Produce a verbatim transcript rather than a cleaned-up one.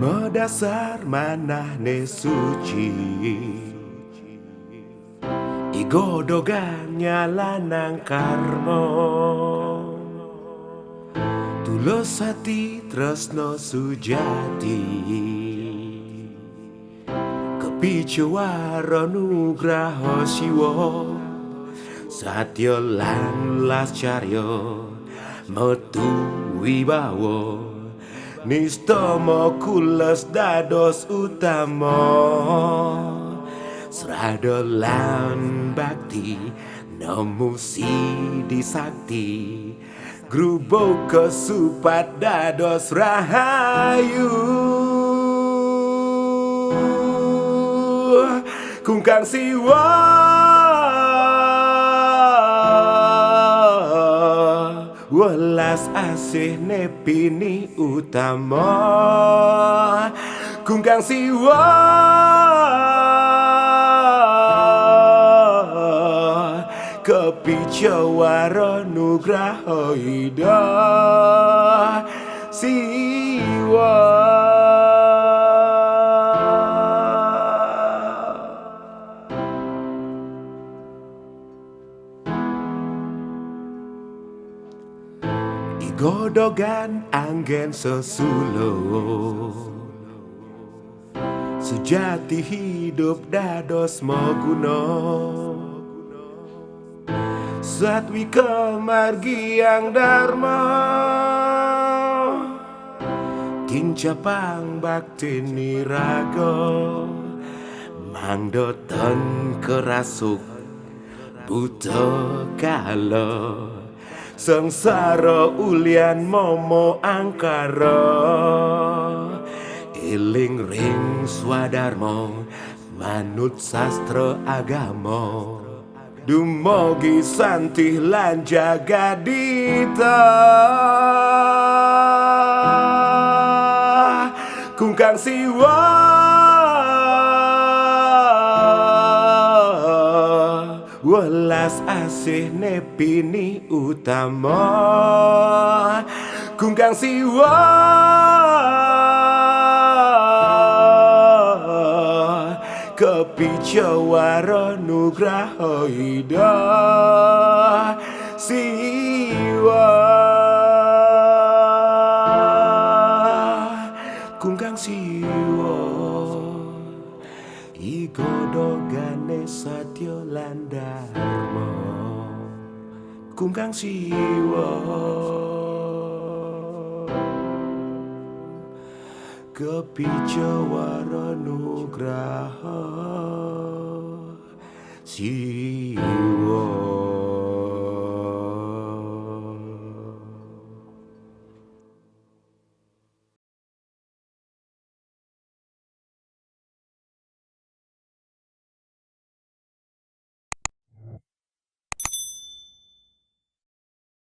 Madasar manahne suci, i godogan nyalannang karmo. Tulus ati tresno sujati, kapica wara nugraha Siwa, satya lan lascarya, metu wibawa, nista makules dados utama, srada lan bakti, nemu sidi sakti, grubuka supat dados rahayu. Kungkang Siwa, welas asih nepini utama. Kungkang Siwa, kapica wara nugraha Ida Siwa. I godogan anggen sesulung, sujati hidup dados maguna. Satwika margiang darma, kincapang bakti niraga, mangda ten karasuk buta kala, sangsara ulian mama angkara, eling ring swadarma, manut sastra agama, dumugi santih lan jagadhita. Kungkang Siwa, welas asih nepini utama. Kungkang Siwa, kapica wara nugraha Ida Siwa. Kungkang Siwa, i godogane satya lan darma. Kungkang Siwa, kapica wara nugraha Siwa.